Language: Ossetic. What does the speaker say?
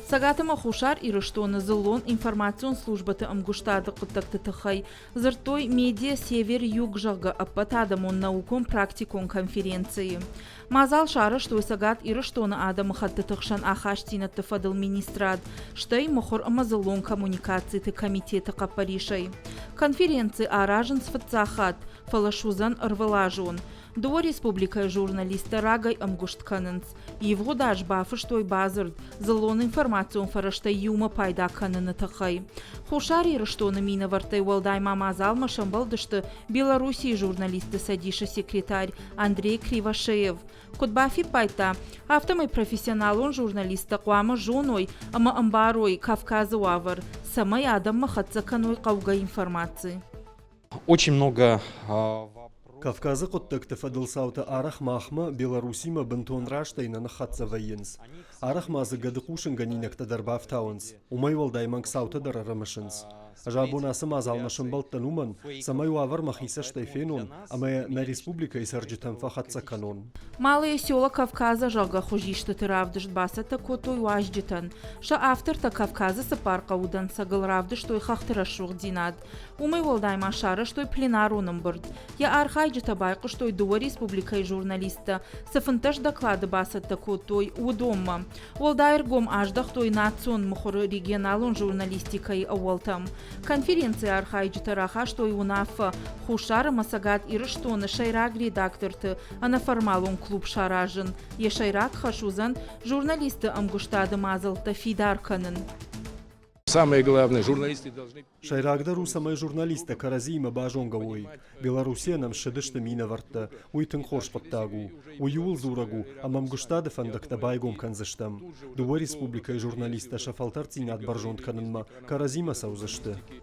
Цӕгат ӕмӕ Хуссар Ирыстоны дзыллон информацион службӕты ӕмгуыстады хъуыддӕгты тыххӕй дзырдтой Медиа Север-Юг, зӕгъгӕ, ӕппӕтадӕмон наукон-практикон конференцийы. Мадзал сарӕзтой Цӕгат Ирыстоны адӕмыхӕттыты хсӕн ахастдзинӕдты фӕдыл министрад, стӕй мыхуыр ӕмӕ дзыллон коммуникациты комитеты хъӕппӕрисӕй. Конференци аразынц фыццаг хатт, фӕлӕ суыдзӕн ӕрвылазон. Дыууӕ республикӕйы журналисттӕ рагӕй ӕмгуыст кӕнынц. Ивгъуыд аз бафыстой бадзырд дзыллон информацион фӕрӕзтӕй иумӕ пайда кӕныны тыххӕй. Хуссар Ирыстоны минӕвӕрттӕй уӕлдай ма мадзалмӕ сӕмбӕлдысты Белоруссийы журналистты цӕдисы секретарь Андрей Кривошеев. Куыд бафиппайдта, афтӕмӕй профессионалон журналисттӕ хъуамӕ зоной ӕмӕ ӕмбарой Кавказы уавӕр, цӕмӕй адӕммӕ хӕццӕ кӕной хъӕугӕ информаци. Очень много Кавказы хъуыддӕгты фӕдыл цаутӕ арӕх махмӕ, Белоруссимӕ бынтон растӕй нӕ ныххӕццӕ вӕййынц. Арӕх ма дзы гӕды хъусынгӕнинӕгтӕ дӕр бафтауынц. Уымӕй уӕлдай мӕнг цаутӕ дӕр ӕрымысынц. Ӕз абон ацы мадзалмӕ сӕмбӕлдтӕн уымӕн, цӕмӕй уавӕр мӕхи цӕстӕй фенон ӕмӕ йӕ нӕ республикӕйы цӕрджытӕм фӕхӕццӕ кӕнон. Малые села Кавказа, зӕгъгӕ, хуызистыты равдыст бацӕттӕ кодтой уазджытӕн. Сӕ автортӕ Кавказы цыппар хъӕуы дӕнцӕгыл равдыстой хӕхты рӕсугъддзинад. Уымӕй уӕлдай ма сарӕзтой пленарон ӕмбырд. Йӕ архайджытӕ байхъуыстой дыууӕ республикӕйы журналисттӕ цы 15 доклады бацӕттӕ кодтой, уыдонмӕ. Уӕлдай ӕргом аздӕхтой национ мыхуыры регионалон журналистикӕйы ӕууӕлтӕм. Конференцийы архайджытӕ рахастой уынаффӕ Хуссар ӕмӕ Цӕгат Ирыстоны сӕйраг редакторты ӕнӕформалон клуб саразын. Йӕ сӕйраг хӕс уыдзӕн журналистты ӕмгуыстады мадзӕлттӕ фидар кӕнын. Самое главное, журналисты должны... Сӕйрагдӕр у, цӕмӕй журналисттӕ кӕрӕдзиимӕ базонгӕ уой. Белоруссийӕ нӕм ссыдысты минӕвӕрттӕ, уый тынг хорз хъуыддаг у. Уый иууыл дзурӕг у, ӕмӕ ӕмгуыстады фӕндӕгтӕ байгом кӕндзыстӕм. Дыууӕ республикӕйы журналисттӕ сӕ фӕлтӕрддзинад бӕрзонд кӕнынмӕ кӕрӕдзимӕ цӕудзысты.